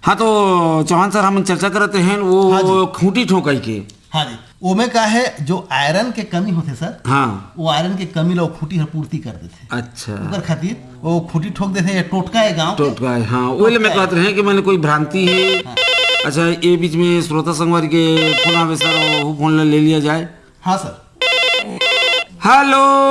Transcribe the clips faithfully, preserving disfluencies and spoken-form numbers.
हाँ, तो चौहान सर, हमन चर्चा करत रहेन वो हाँ जी। खूंटी ठोंकाई के। हाँ जी, ओमे का है, जो आयरन के कमी होथे सर, हाँ। वो आयरन के कमी ला वो खूंटी हर पूर्ति कर देथे। अच्छा। ओकर खातिर वो खूंटी ठोक देथे, ये टोटका है गाँव के। टोटका है, हाँ। वो ले मैं टोटका कहत है। रहे कि मैंने कोई भ्रांति है। हाँ। अच्छा, ये बीच में श्रोता संगवारी के फोन आवे सर, वो फोन ला ले लिया जाए। हाँ सर। हेलो।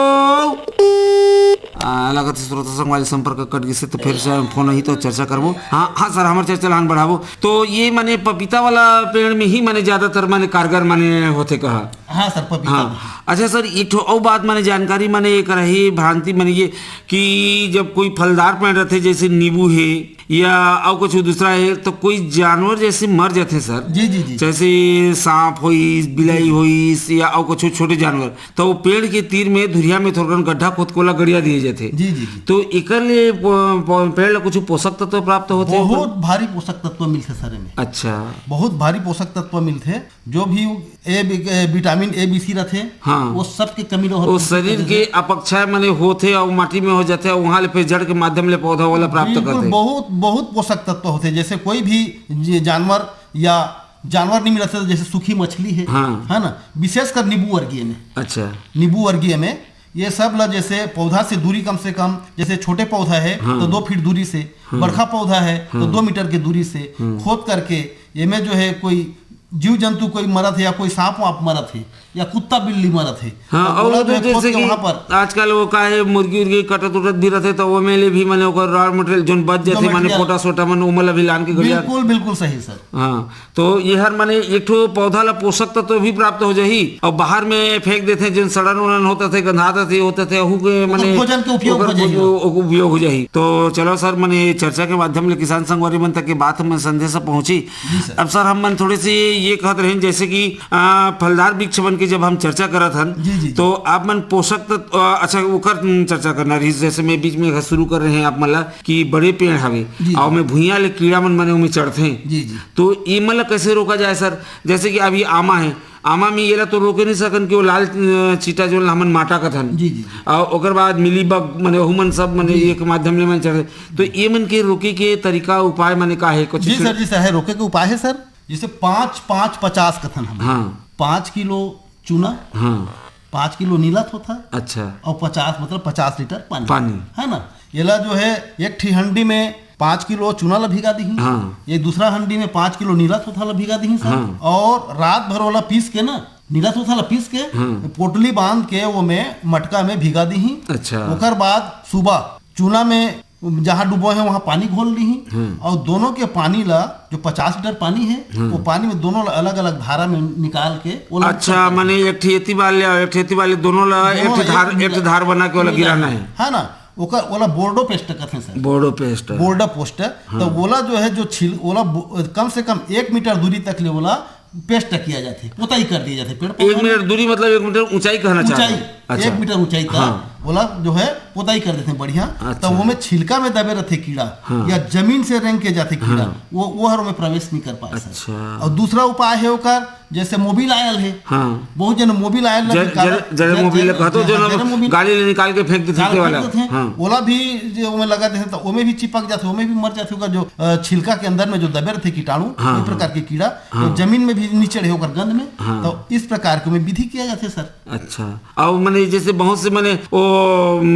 आ, लगत है श्रोता संगवारी संपर्क कट गिस हे, तो फिर से फोन ही तो चर्चा करबो। हाँ, हाँ सर, हमर चर्चा ला आन बढ़ाबो। तो ये माने पपीता वाला पेड़ में ही माने ज्यादातर माने कारगर माने होथे कहा। हाँ सर, पपीता हाँ। में। अच्छा सर, एक ठो अउ बात माने जानकारी माने ये करही भ्रांति माने ये कि जब कोई फलदार पेड़ रहथे, जैसे नींबू है या अउ कुछ दूसरा है, तो कोई जानवर जैसे मर जाथे सर, जी, जी, जी। जैसे सांप होइस, बिलाई होइस या अउ कुछ छोटे जानवर, तो वो पेड़ के तीर में धुरिया में थोड़कन गड्ढा खोद के ओला गड़िया दिए जाथे। जी, जी, जी। तो एकर ले प-, प-, पेड़ ला कुछ पोषक तत्व प्राप्त होथे? बहुत भारी पोषक तत्व मिलथे सर एमे। अच्छा। बहुत भारी पोषक तत्व मिलथे, जो भी A B-, A vitamin A B C रथे, हाँ। वो सब के कमी ला वो शरीर के अपक्षय माने होथे और माटी में हो जाथे, वहां ले फिर जड़ के माध्यम ले पौधा वाला प्राप्त बिल्कुल, करथे। बहुत, बहुत पोषक तत्व होथे। जैसे कोई भी जे जानवर या जानवर नहीं मिलथे, जैसे सूखी मछली है, हाँ। है ना, विशेषकर नींबू वर्गीय में। अच्छा। नींबू वर्गीय में ये सब ला जैसे पौधा से दूरी कम से कम, जैसे छोटे पौधा है हाँ। तो दो फीट दूरी से, हाँ। बड़का पौधा है तो हाँ। दो मीटर के दूरी से हाँ। खोद करके एमे जो है कोई जीव जंतु कोई मरत है या कोई सांप वाप मरत है या कुत्ता बिल्ली मरत है, हाँ, तो और ओला वो जो है खोद जैसे के कि वहाँ पर आजकल वो का है, मुर्गी उर्गी कटत उटत भी रहथे, तो ओमे ले भी माने ओकर रॉ मटेरियल जोन बच जो जाथे, माने मटेरियल पोटा सोटा मन ओमन ला भी लान के गड़िया। बिल्कुल, बिल्कुल सही सर। हाँ, तो ये हर माने एक ठो पौधा ला पोषक तत्व भी प्राप्त हो जाही, और बाहर में फेंक देथे, जोन सड़न उड़न होता थे, गंधात थे, होता थे, ओहू के माने भोजन के उपयोग ओकर हो जाही। उपयोग हो जाही। तो चलो सर, माने चर्चा के माध्यम ले किसान संगवारी मन तक के बात हमन संदेश पहुंची। जी सर। अब सर, हम मन थोड़े से ये कहत रहेन, जैसे कि, आ, फलदार वृक्ष मन के जब हम चर्चा करत हन, जी, जी, जी। तो आप मन पोषक तत्व, आ, अच्छा, ओकर, हम्म, चर्चा करना रही, जैसे मैं बीच में शुरू कर रहे हैं आप मन ला कि बड़े पेड़ हवे, जी, और जी। में भुइयां ले कीड़ा मन माने ओमे चढ़थे, जी, जी। तो ये मन ला कैसे रोका जाए सर? जैसे कि अभी आमा है, आमा में ये ला तो रोके नहीं सकन कि वो लाल, अ, चीटा जो हमन माटा कथन, जी, जी, जी। और ओकर बाद मिली बग माने ओहू मन सब माने जी। एक माध्यम ले मन चढ़थे, तो ये मन के रोके के तरीका उपाय माने का है कुछ? जी सर, जी सर, है, रोके के उपाय है सर। जैसे पाँच, पाँच, पचास कथन हम। हाँ। पाँच किलो चूना, हाँ। पाँच किलो नीला थोथा अच्छा। और पचास, मतलब पचास लीटर पानी। पानी। है ना? एला जो है, एक ठी हंडी में पाँच किलो चूना ला भिगा दीही। हाँ। ये दूसरा हंडी में पाँच किलो नीला थोथा ला भिगा दीही सर। हाँ। और रात भर ओला पीस के ना, नीला थोथा ला पीस के, हाँ। पोटली बांध के वो में मटका में भिगा दीही। अच्छा। ओकर बाद सुबह चूना में जहाँ डुबो है, वहाँ पानी घोल लीही हम्म। और दोनों के पानी ला, जो पचास लीटर पानी है, हम्म। वो पानी में दोनों ला अलग-अलग धारा में निकाल के वो ला अच्छा, कर माने एक ठे एती वाले और एक ठे एती वाले, दोनों ला दोनों एक ठे ला धार, एक एक ठे धार बना के ओला गिराना है। है ना, ओकर, ओला बोर्डो पेस्ट कहते हैं सर। बोर्डो पेस्ट। बोर्डो पेस्ट। हाँ। तो ओला जो है, जो छिल-, ओला बो-, कम से कम एक मीटर दूरी तक ले ओला पेस्ट किया जाथे, पोताई कर दिया जाथे पेड़ पौधा एक में। मीटर दूरी मतलब एक मीटर ऊंचाई कहना चाह ऊंचाई, रहे हैं। अच्छा। एक मीटर ऊंचाई तक हाँ। ओला जो है पोताई कर देथे बढ़िया। अच्छा। तब ओमे छिलका में दबे रहथे कीड़ा हाँ। या जमीन से रेंग के जाथे कीड़ा, हाँ। वो, वो हर ओमे प्रवेश नहीं कर पाए सर। अच्छा। और दूसरा उपाय है ओकर, जैसे मोबिल ऑयल है। हाँ। बहुत जन मोबिल ऑयल ला जर-, निकालत, जर-, जरे जर-, मोबिल जर-, कहतो, जो जर-, ना जरे मोबिल गाड़ी ले निकाल के फेंक देथे निकाल वाला। फेंक देथे। हाँ। ओला भी जे ओमे लगा देथे, तो ओमे भी चिपक जाथे, ओमे भी मर जाथे, ओकर जो, अ, छिलका के अंदर में जो दबे रहथे कीटाणु, हाँ, कोई हाँ। प्रकार के कीड़ा, हाँ। तो जमीन में भी नीचे रहे ओकर गंध में, हाँ। तो इस प्रकार के ओमे विधि किया जाथे सर। अच्छा, और माने जैसे बहुत से माने ओ, उम,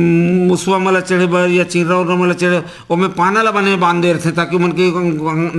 मुसवा मला चढ़े बर या चिर्रा उर्रा मला चढ़े, ओमे पाना ला बने बांध दे रहथे, ताकि ओमन के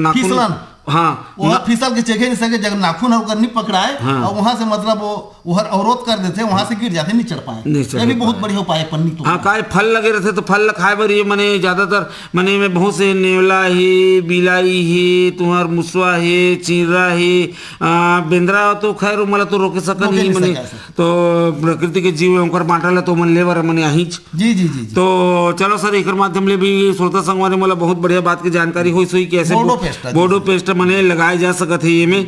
नाखून फिसलन। हाँ, ओहर ना- फिसल के चघे नहीं सके, जब नाखून ह ओकर नहीं पकड़ाए, हाँ। और वहाँ से मतलब वो, ओहर अवरोध कर देथे, वहाँ से गिर जाथे, नहीं चढ़ पाए। नहीं चढ़ ये भी बहुत पाए। बढ़िया उपाय है, पन्नी तो। हाँ, काहे फल लगे रहथे तो फल ल खाए बर ये माने ज्यादातर माने में बहुत से नेवला हे, बिलाई हे, तुहर मुसवा हे, चिंरा हे, आ, बेंदरा तो खैर ओमन ला तो रोके सकन रोके ही नहीं माने। सके, सर। तो प्रकृति के जीव हे, ओकर बांटा ला तो ओमन ले बर माने आहीच। जी, जी, जी, जी। तो चलो सर, एकर माध्यम ले भी श्रोता संगवारी मन ला बहुत बढ़िया बात के जानकारी होइस होही कि ऐसे बोर्डो बो-, पेस्ट, जी, बोर्डो जी। पेस्ट माने लगाए जा सकत हे एमे। आ,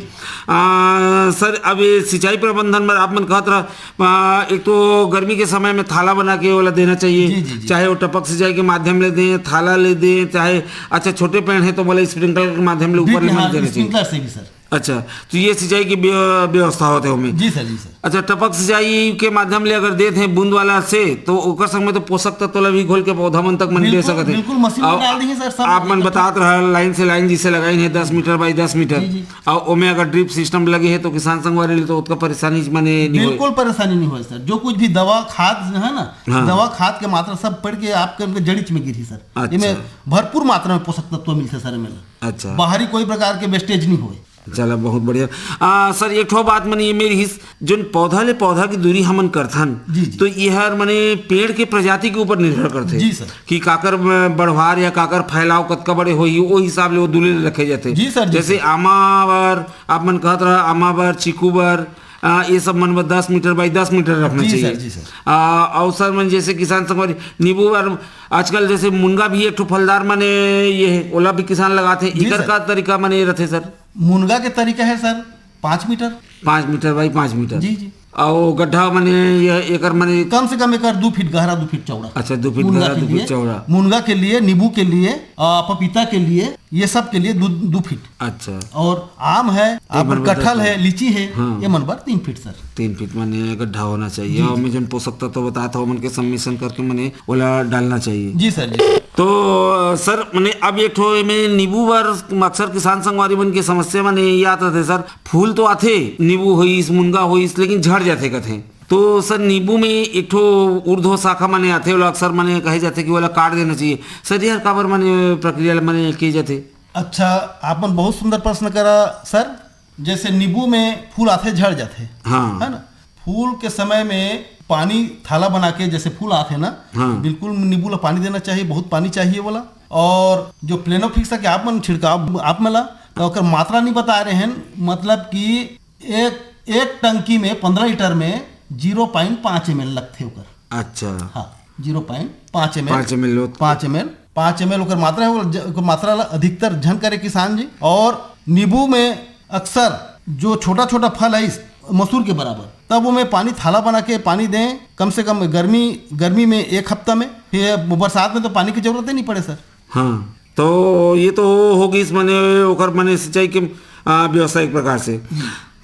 सर, अब ये सिंचाई प्रबंधन बर आप मन कहत रहा, आ, एक तो गर्मी के समय में थाला बना के ओला देना चाहिए, जी, जी, जी। चाहे वो टपक सिंचाई के माध्यम ले दें, थाला ले दें, चाहे अच्छा छोटे पेड़ है तो बोला स्प्रिंकलर के माध्यम ले ऊपर ले हाँ, देना चाहिए। स्प्रिंकलर से भी सर। अच्छा, तो ये सिंचाई की व्य-, व्यवस्था होथे ओमे। जी सर, जी सर। अच्छा, टपक सिंचाई के माध्यम ले अगर देत हैं बूंद वाला से, तो ओकर संग में तो पोषक तत्व ला भी घोल के पौधा मन तक मन दे बिल्कुल, सकत हैं। बिल्कुल, मशीन में और डाल देंगे सर, सब आप मन बतात रहा, लाइन से लाइन जिसे लगाइन है दस मीटर बाई दस मीटर, जी, जी। और ओमे अगर ड्रिप सिस्टम लगे है तो किसान संगवारी ले तो ओतका परेशानी मने नहीं होय। बिल्कुल परेशानी नहीं होय सर। जो कुछ भी दवा खाद है ना, हाँ। दवा खाद के मात्रा सब पड़ के आपके उनके जड़िच में गिरी सर। अच्छा। एमे भरपूर मात्रा में पोषक तत्व मिलथे सर एमे। अच्छा। बाहरी कोई प्रकार के वेस्टेज नहीं होय। चला, बहुत बढ़िया। आ, सर, एक ठो बात मने ये मेर हिस, जोन पौधा ले पौधा की दूरी हमन करथन, जी, जी। तो ये हर मने पेड़ के प्रजाति के ऊपर निर्भर करथे जी, सर। कि काकर म-, बढ़वार या काकर फैलाव कतका बड़े होही, ओ हिसाब ले वो दूरी ले रखे जाथे। जी, सर, जी, जैसे सर। आमा बर, आप मन कहत रहा, आमा बर, चीकू बर, आ, ये सब मन बर दस मीटर बाई दस मीटर रखना जी, चाहिए। सर, जी, सर। आ, और सर, मन जैसे किसान संगवारी, नींबू बर, आजकल जैसे मुनगा भी एक ठो फलदार मने ये है, ओला भी किसान लगाथे, जी, एकर सर। का तरीका मने ये रथे, सर? मुनगा के तरीका है सर, पाँच मीटर। पाँच मीटर बाई पाँच मीटर। जी, जी। और गड्ढा मने ये एकर मने कम से कम एकर दू फीट गहरा, दू फीट चौड़ा। अच्छा, दू फीट मुनगा गहरा, के दू फीट लिए, चौड़ा। मुनगा के लिए, नींबू के लिए, आ, पपीता के लिए, ये सब के लिए दू, दू फीट। अच्छा। और आम है, ये आप मन बर कटहल दस है, फीट। लीची है, हाँ। ये मन बर तीन फीट सर। तीन फीट मने गड्ढा होना चाहिए। जी, और जी। मैं जन पोषक तत्व बताता हूँ, मन के सम्मिश्रण करके मने ओला डालना चाहिए। जी सर, जी। तो, अ, सर, मने अब एक ठो एमे नींबू बर अक्सर किसान संगवारी मन के समस्या मने ये आत रथे सर, फूल तो आथे, नींबू होइस, मुनगा होइस, लेकिन झड़ जाथे कथे। तो सर, नींबू में एक ठो ऊर्ध्व शाखा मने आथे, ओला अक्सर मने कहे जाथे कि ओला काट देना चाहिए। सर, ये हर काबर मने प्रक्रिया ला मने किए जाथे? अच्छा, आपन बहुत सुंदर प्रश्न करा सर। जैसे नींबू में फूल आथे, झड़ जाथे, हाँ। है ना? फूल के समय में पानी थाला बना के जैसे फूल आथे ना, हाँ। बिल्कुल नींबू ला पानी देना चाहिए, बहुत पानी चाहिए बोला। और जो प्लेनोफिक्सा के आप मन छिड़काव आप मन ला, तो ओकर मात्रा नहीं बता रहे हैं, मतलब कि एक, एक टंकी में पन्द्रह लीटर में ज़ीरो पॉइंट पाँच एम एल लगथे ओकर। अच्छा। हाँ, ज़ीरो पॉइंट पाँच एम एल। पाँच एम एल लो। पाँच एम एल, पाँच एम एल ओकर मात्रा है, ओकर ज-, ओकर मात्रा ला अधिकतर झन करे किसान जी। और नींबू में अक्सर जो छोटा-छोटा फल है इस मसूर के बराबर, तब ओमे पानी थाला बना के पानी दें, कम से कम गर्मी, गर्मी में एक हफ्ता में, फिर बरसात में तो पानी की जरूरत ही नहीं पड़े सर। हाँ, तो ये तो हो गई इस मने ओकर मने सिंचाई के, आ, व्यवसायिक प्रकार से।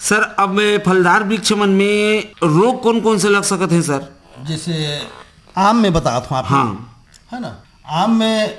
सर, अब मैं फलदार वृक्ष मन में रोग कौन कौन से लग सकत हैं सर? जैसे आम में बतात हूँ आप, हाँ। है ना, आम में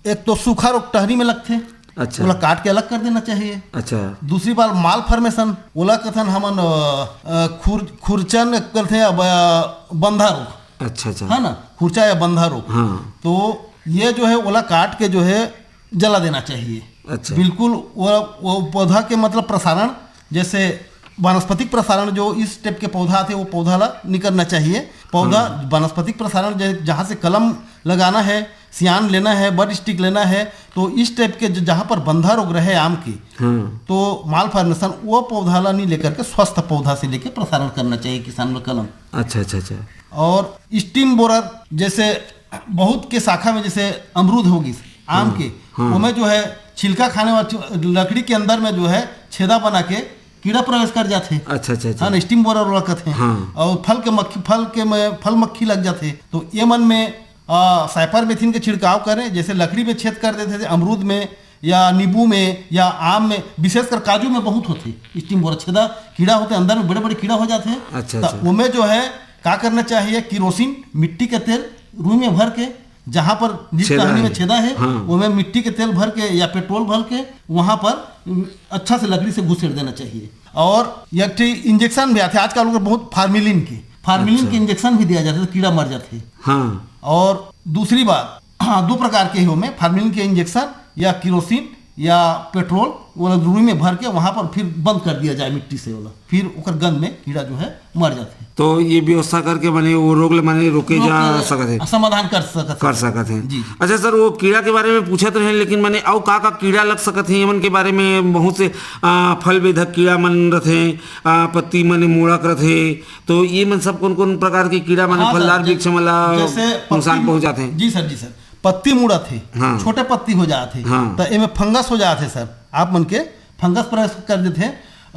एक तो सूखा रोग टहनी में लगथे, अच्छा। ओला काट के अलग कर देना चाहिए। अच्छा। दूसरी बात माल फॉर्मेशन, ओला कथन हमन, अ, अ, खुर-, खुरचन करथे, अब, अ, बंधा रोग। अच्छा, अच्छा। है ना, खुरचा या बंधा रोग। हाँ। तो ये जो है ओला काट के जो है जला देना चाहिए। अच्छा। बिल्कुल वो, वो पौधा के मतलब प्रसारण, जैसे वानस्पतिक प्रसारण जो इस टाइप के पौधा आथे, वो पौधा ला निकलना चाहिए। पौधा हाँ। वानस्पतिक प्रसारण ज-, जहाँ से कलम लगाना है, सियान लेना है, बड स्टिक लेना है, तो इस टाइप के ज-, जहाँ पर बंधा रोग रहे आम की, हाँ। तो माल फॉर्मेशन वो पौधा ला नहीं लेकर के स्वस्थ पौधा से लेके प्रसारण करना चाहिए किसान में कलम। अच्छा, अच्छा, अच्छा। और स्टीम बोरर जैसे बहुत के शाखा में जैसे अमरूद होगी आम हाँ, के, हाँ। ओमे जो है छिलका खाने वाला चु-, लकड़ी के अंदर में जो है छेदा बना के कीड़ा प्रवेश कर जाथे। अच्छा, अच्छा, अच्छा। हाँ ना, स्टीम बोरर ओला कथे। हाँ। और फल के मक्खी, फल के में फल मक्खी लग जाथे। तो ये मन में, आ, साइपरमेथ्रिन के छिड़काव करें, जैसे लकड़ी में छेद कर देथे, अमरूद में या नींबू में या आम में, विशेषकर काजू में बहुत होथे स्टीम बोरर छेदा, कीड़ा होथे अंदर में, बड़े-बड़े कीड़ा हो जाथे। अच्छा, त अच्छा। ओमे जो है का करना चाहिए, किरोसिन, मिट्टी के तेल रुई में भर के, जहाँ पर जिस छेदा टहनी में है। छेदा है, हाँ। ओमे मिट्टी के तेल भर के या पेट्रोल भर के वहाँ पर, उम, अच्छा से लकड़ी से घुसेड़ देना चाहिए। और एक ठे इंजेक्शन भी आथे आजकल ओकर बहुत, फार्मिलिन के, फार्मिलिन अच्छा। के इंजेक्शन भी दिया जाथे तो कीड़ा मर जाथे। हाँ। और दूसरी बात, हाँ, दो प्रकार के ही ओमे, फार्मिलिन के इंजेक्शन या किरोसिन या पेट्रोल, वो रुई में भर के वहाँ पर फिर बंद कर दिया जाए मिट्टी से, वाला फिर ओकर गंध में कीड़ा जो है मर जाथे। तो ये व्यवस्था करके मने वो रोग ले मने रोके रोग जा के सकत हे। समाधान कर सकत कर हे। सकत हे। जी, जी। अच्छा सर, वो कीड़ा के बारे में पूछत रहे, लेकिन मने अउ का का कीड़ा लग सकत हे, एमन के बारे में बहुत से, आ, फल बेधक कीड़ा मन रथे, आ, पत्ती मने मुड़क रथे, तो ये मन सब कौन कौन प्रकार के कीड़ा मने हाँ सर, फलदार जै-, वृक्ष मन ला जैसे नुकसान पत्ती पहुंचाथे? जी सर, जी सर, पत्ती मुड़त हे, हाँ। छोटे पत्ती हो जात हे, हाँ। त एमे फंगस हो जात हे सर, आप मन के फंगस प्रवेश कर देथे।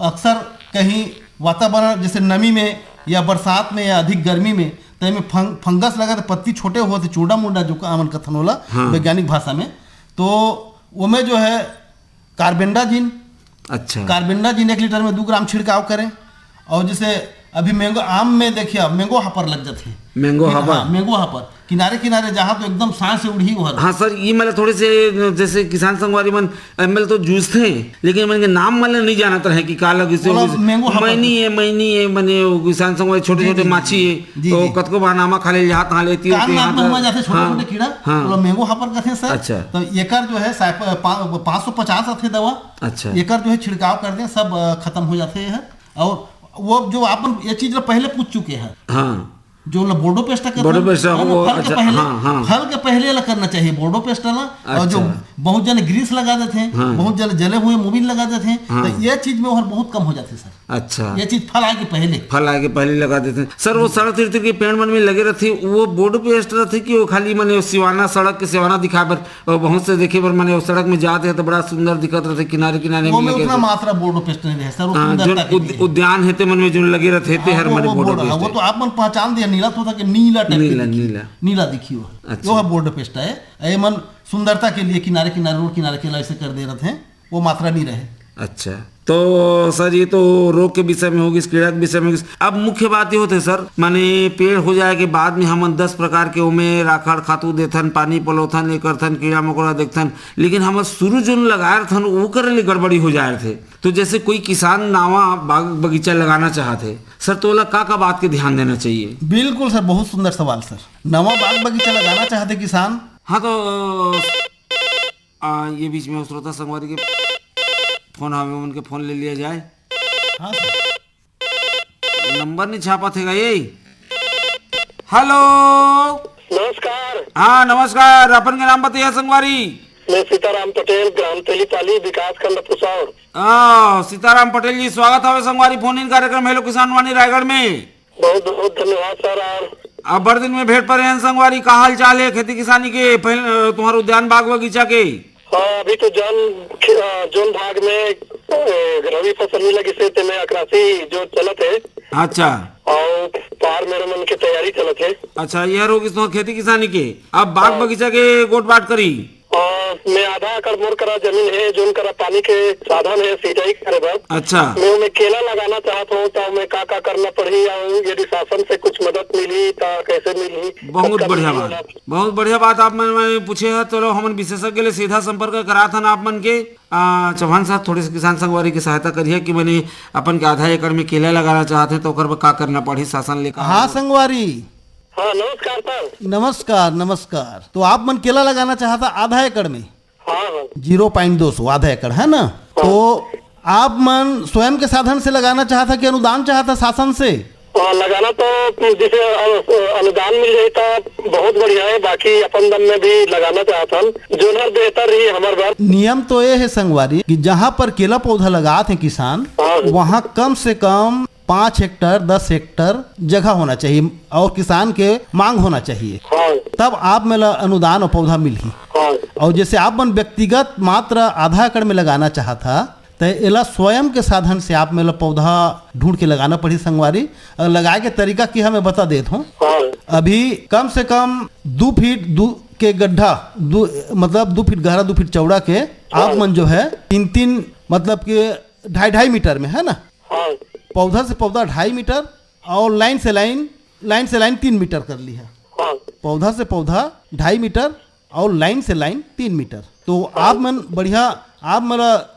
अक्सर कहीं वातावरण जैसे नमी में या बरसात में या अधिक गर्मी में, त एमे फंग-, फंगस लगा त पत्ती छोटे होत हे, चूड़ा मुंडा जो का हमन कथन ओला हाँ। वैज्ञानिक भाषा में, तो ओमे जो है कार्बेंडाजिन, अच्छा। कार्बेंडाजिम एक लीटर में दू ग्राम छिड़काव करें। और जैसे अभी मैंगो, आम में देखिए, मैंगो हॉपर लग जाते हैं। मैंगो कि-, हॉपर? हाँ, मैंगो हॉपर। किनारे किनारे जहाँ तो एकदम सांस से उड़ी हुआ। हाँ सर, ये मतलब थोड़े से जैसे किसान संगवारी मन एमएल तो जूझथे, लेकिन मन के नाम मन नहीं जानत रहे कि का लगे से ओला होगे। Mango hopper. मैनी है, मैनी है, मने वो किसान संगवारी छोटे जी, छोटे जी, माछी जी, है, जी, तो जी। कतको बार नामा खा ले, यहाँ तहाँ लेती कान होती है, नाक यहाँ में हुआ तहाँ। जाते छोटे हाँ, छोटे कीड़ा, हाँ। ओला मैंगो हॉपर कहते हैं सर। अच्छा। तो एकर जो है साइप-, पा-, पाँच सौ पचास आथे दवा। अच्छा। एकर जो है छिड़काव कर दें, सब, अ, खत्म हो जाते हैं। और वो जो आप ये चीज ला पहले पूछ चुके हैं, हाँ। जो ला बोर्डो पेस्ट करते बोर्डो हैं, पेस्ट, है ना, वो, फल के अच्छा, पहले, हाँ, हाँ। फल के पहले ला करना चाहिए बोर्डो पेस्ट ला। और जो अच्छा। बहुत जने ग्रीस लगा देते हैं, हाँ। बहुत जने जले हुए मोबिल लगा देते हैं, हाँ। तो ये चीज में और बहुत कम हो जाते हैं सर। अच्छा। ये चीज फल आए के पहले। फल आए के पहले लगा देते हैं सर। वो सड़क तिर तिर के पेड़ मन में लगे रहते, वो बोर्डो पेस्ट रहते कि वो खाली मने सिवाना, सड़क के सिवाना दिखाए बर और बहुत से देखे बर मने वो सड़क में जाते हैं तो बड़ा सुंदर दिखत रहते, किनारे किनारे वो में में लगे उतना रहते। मात्रा बोर्डो पेस्ट नहीं रहे सर, वो हाँ, सुंदरता जोन के उद-, लिए। उद्यान है ते मन में जोन लगे रहते, ते हाँ, हर वो, मने वो बोर्डो बोर्ड, हाँ, पेस्ट वो है। तो आप मन पहचान दिया, नीला तो था कि नीला टाइप के नीला, दिखी। नीला। नीला दिखी वो। अच्छा। वो है बोर्डो पेस्ट है। ये मन सुंदरता के लिए किनारे किनारे, रोड किनारे के ऐसे कर दे रहते हैं, वो मात्रा नहीं रहे। अच्छा, तो सर, ये तो रोग के विषय में होगी, कीड़ा के विषय में होगी। अब मुख्य बात ये होते सर, माने पेड़ हो जाए के बाद में हमन दस प्रकार के ओमे राखड़ खातू देथन, पानी पलोथन, ये करथन, कीड़ा मकोड़ा देखथन, लेकिन हमर शुरू जोन लगाए रथन, ओकर ले गड़बड़ी हो जाए रथे। तो जैसे कोई किसान नावा बाग बगीचा लगाना चाहत हे सर, तो ओला का का बात के ध्यान देना चाहिए? बिल्कुल सर, बहुत सुंदर सवाल सर। नवा बाग बगीचा लगाना चाहते किसान। हाँ, तो आ, ये बीच में श्रोता संगवारी के फोन आवे, उनके फोन ले लिया जाए। हाँ सर। नंबर नहीं छापा थे ये। हेलो। नमस्कार। हाँ, नमस्कार। अपन के नाम बताइए संगवारी। मैं सीताराम पटेल, ग्राम तेलीपाली, विकास खंड पुसौर। आ, सीताराम पटेल जी, स्वागत हवे संगवारी फोन इन कार्यक्रम हेलो किसान वाणी रायगढ़ में। बहुत बहुत धन्यवाद सर। और अब बड़ दिन में भेंट परे हैं संगवारी, का हाल चाल है खेती किसानी के, पहले, अ, तुम्हारे उद्यान बाग बगीचा के? हाँ, अभी तो जौन खे-, अ, जौन भाग में, अ, रबी फसल नहीं लगी से, तेमे अकरासी जो चलत है। अच्छा। और पार मेरे मन के तैयारी चलत है। अच्छा, ये रोग इस खेती किसानी के, अब बाग हाँ। बगीचा के गोठ बात करी। अ, मैं आधा एकड़ मोर करा जमीन है, जोन करा पानी के साधन है सिंचाई करे बर। अच्छा। मैं ओमे केला लगाना चाहत हूँ, तो मैं का का करना पड़ही, और यदि शासन से कुछ मदद मिली, तो कैसे मिली? बहुत कतका बढ़िया मिली बात, ओला? बहुत बढ़िया बात आप मन, मन पूछे है। चलो, हमन विशेषज्ञ ले सीधा संपर्क करात हन आप मन के। आ, चौहान साहब, थोड़े से किसान संगवारी की सहायता करिए कि मैंने अपन के आधा एकड़ में केला लगाना चाहते हैं, तो ओकर बर का करना पड़ही, शासन ले का? हाँ संगवारी। हाँ, नमस्कार सर। नमस्कार, नमस्कार। तो आप मन केला लगाना चाहता आधा एकड़ में? हाँ, हाँ। ज़ीरो पॉइंट दो सौ, आधा एकड़, है ना? हाँ। तो आप मन स्वयं के साधन से लगाना चाहता कि अनुदान चाहता शासन से? हाँ, लगाना तो जैसे अ-, अनुदान मिल जाए तो बहुत बढ़िया है, बाकी अपन दम में भी लगाना चाहत हन, जोन हर बेहतर रही हमर बर। नियम तो ये है संगवारी कि जहाँ पर केला पौधा लगात हैं किसान, हाँ। वहाँ कम से कम पाँच हेक्टर, दस हेक्टर जगह होना चाहिए और किसान के मांग होना चाहिए, हाँ। तब आप मन ला अनुदान और पौधा मिलही। हाँ। और जैसे आप मन व्यक्तिगत मात्र आधा एकड़ में लगाना चाहत हा, तो एला स्वयं के साधन से आप मन ला पौधा ढूंढ के लगाना पड़ही संगवारी। और लगाए के तरीका की हमें बता देत हूँ। हाँ। अभी कम से कम दो फीट दू के गड्ढा, दो, मतलब दो फीट गहरा, दो फीट चौड़ा के, हाँ। आप मन जो है तीन तीन, मतलब के ढाई ढाई मीटर में, है ना? हाँ। पौधा से पौधा ढाई मीटर और लाइन से लाइन, लाइन से लाइन तीन मीटर कर ली है। हाँ। पौधा से पौधा ढाई मीटर और लाइन से लाइन तीन मीटर। तो हाँ। आप मन बढ़िया, आप मन, अ,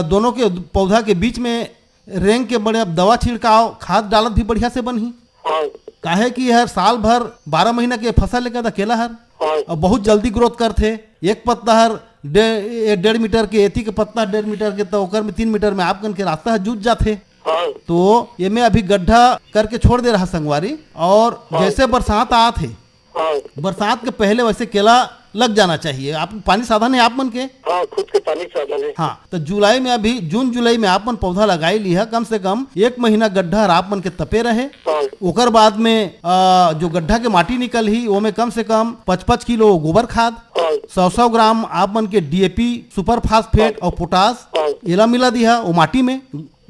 दोनों के पौधा के बीच में रेंग के बड़े दवा छिड़काव, खाद डालत भी बढ़िया से बनही। हाँ। काहे कि हर साल भर बारह महीना के फसल लेकर था केला हर, हाँ। और बहुत जल्दी ग्रोथ करथे। एक पत्ता हर डे-, ए, डेढ़ मीटर के, एती के पत्ता डेढ़ मीटर के, तो ओकर में तीन मीटर में आप कन के रास्ता ह जुट जाथे। हाँ। तो ये में अभी गड्ढा करके छोड़ दे रहा संगवारी, और हाँ। जैसे बरसात आत है, हाँ। बरसात के पहले वैसे केला लग जाना चाहिए। आप पानी साधन है आप मन के? हाँ, खुद के पानी के साधन है। हाँ, तो जुलाई में, अभी जून जुलाई में आप मन पौधा लगाई ली है, कम से कम एक महीना गड्ढा हर आप मन के तपे रहे। हाँ। ओकर बाद में, आ, जो गड्ढा के माटी निकल ही, वो में कम से कम पच पच किलो गोबर खाद, हाँ। सौ सौ ग्राम आप मन के डीएपी, सुपर फास्फेट हाँ। और पोटास, हाँ। एला मिला दिया वो माटी में,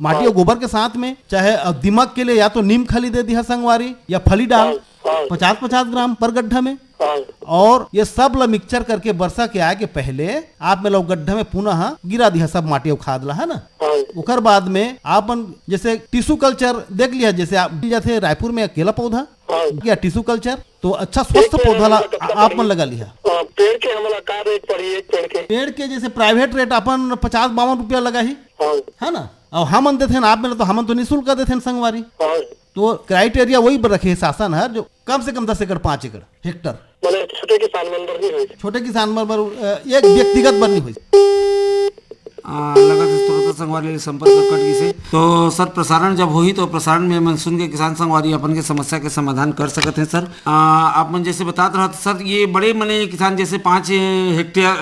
माटी हाँ। और गोबर के साथ में। चाहे अब दीमक के लिए या तो नीम खली दे दिया संगवारी या फली डाल, हाँ, हाँ। पचास पचास ग्राम पर गड्ढा में। हाँ। और ये सब ला मिक्सचर करके बरसा के आए के पहले आप मन ला गड्ढा में पुनः गिरा दिहा सब माटी अउ खाद ला, है ना? हाँ। ओकर बाद में आप मन जैसे टिश्यू कल्चर देख लिहा, जैसे आप मिल जाथे रायपुर में अकेला पौधा हाँ। या टिश्यू कल्चर, तो अच्छा स्वस्थ एक पेड़ पौधा ला हमला कतका आप मन पड़ही? लगा लिहा। हाँ, पेड़ के हमला का रेट पड़ही एक पेड़ के? पेड़ के जैसे प्राइवेट रेट अपन पचास बावन रुपया लगा ही, हाँ। है ना? और हमन देथेन आप मन ला, तो हमन तो निःशुल्क देथेन संगवारी। हाँ। तो क्राइटेरिया वही बर रखे हे शासन हर, जो कम से कम दस एकड़, पाँच एकड़ हेक्टर। माने छोटे किसान मन बर नहीं होई? छोटे किसान मन बर, अ, एक व्यक्तिगत बर नहीं होई। आ, लगत हे श्रोता संगवारी ले संपर्क कट गिसे। तो सर, प्रसारण जब होही तो प्रसारण में मन सुन के किसान संगवारी अपन के समस्या के समाधान कर सकत हे सर। आ, आप मन जैसे बतात रहत सर, ये बड़े मने किसान जैसे पाँच हेक्टेयर, अ,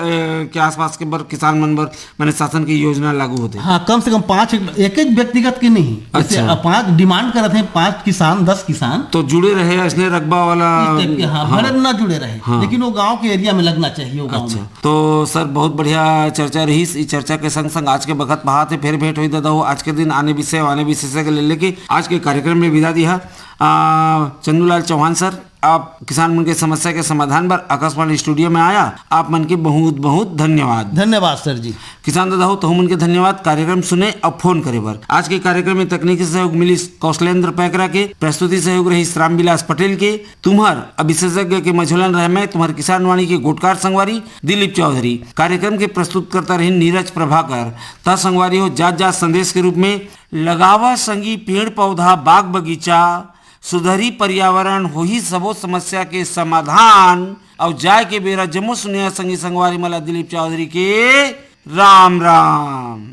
के आसपास के बर किसान मन बर माने शासन की योजना लागू होथे। हाँ, कम से कम पाँच, एक एक व्यक्तिगत के नहीं। जैसे अच्छा। अब पाँच डिमांड करत हे, पाँच किसान, दस किसान। तो जुड़े रहे ऐसने रकबा वाला। इस टाइप के, हाँ, हाँ। भले ना जुड़े रहे, हाँ। लेकिन वो गांव के एरिया में लगना चाहिए, वो गांव अच्छा। में। तो सर, बहुत बढ़िया चर्चा रहिस। इस चर्चा के संग संग आज के बखत बहुत हे, फिर भेंट होई दादा हो आज के दिन आने विषय, आने विषय से ले लेके आज के कार्यक्रम में विदा दिहा। आ, चंदूलाल चौहान सर, आप किसान मन के समस्या के समाधान बर आकाशवाणी स्टूडियो में आया, आप मन के बहुत बहुत धन्यवाद। धन्यवाद सर जी। किसान दादा हो, तहु मन के धन्यवाद कार्यक्रम सुने अउ फोन करे बर। आज के कार्यक्रम में तकनीकी सहयोग मिलिस कौशलेंद्र पैकरा के, प्रस्तुति सहयोग रहिस रामविलास पटेल के। तुम्हर अउ विशेषज्ञ के मझोलन रहे मैं तुम्हर किसानवाणी के गोटकार संगवारी दिलीप चौधरी। कार्यक्रम के प्रस्तुतकर्ता रहिन नीरज प्रभाकर। त संगवारी हो, जात जात संदेश के रूप में लगावा संगी पेड़ पौधा बाग बगीचा, सुधरी पर्यावरण, होही सबो समस्या के समाधान। अउ जाय के बेरा जम्मो सुनिया संगी संगवारी मन ला दिलीप चौधरी के राम राम।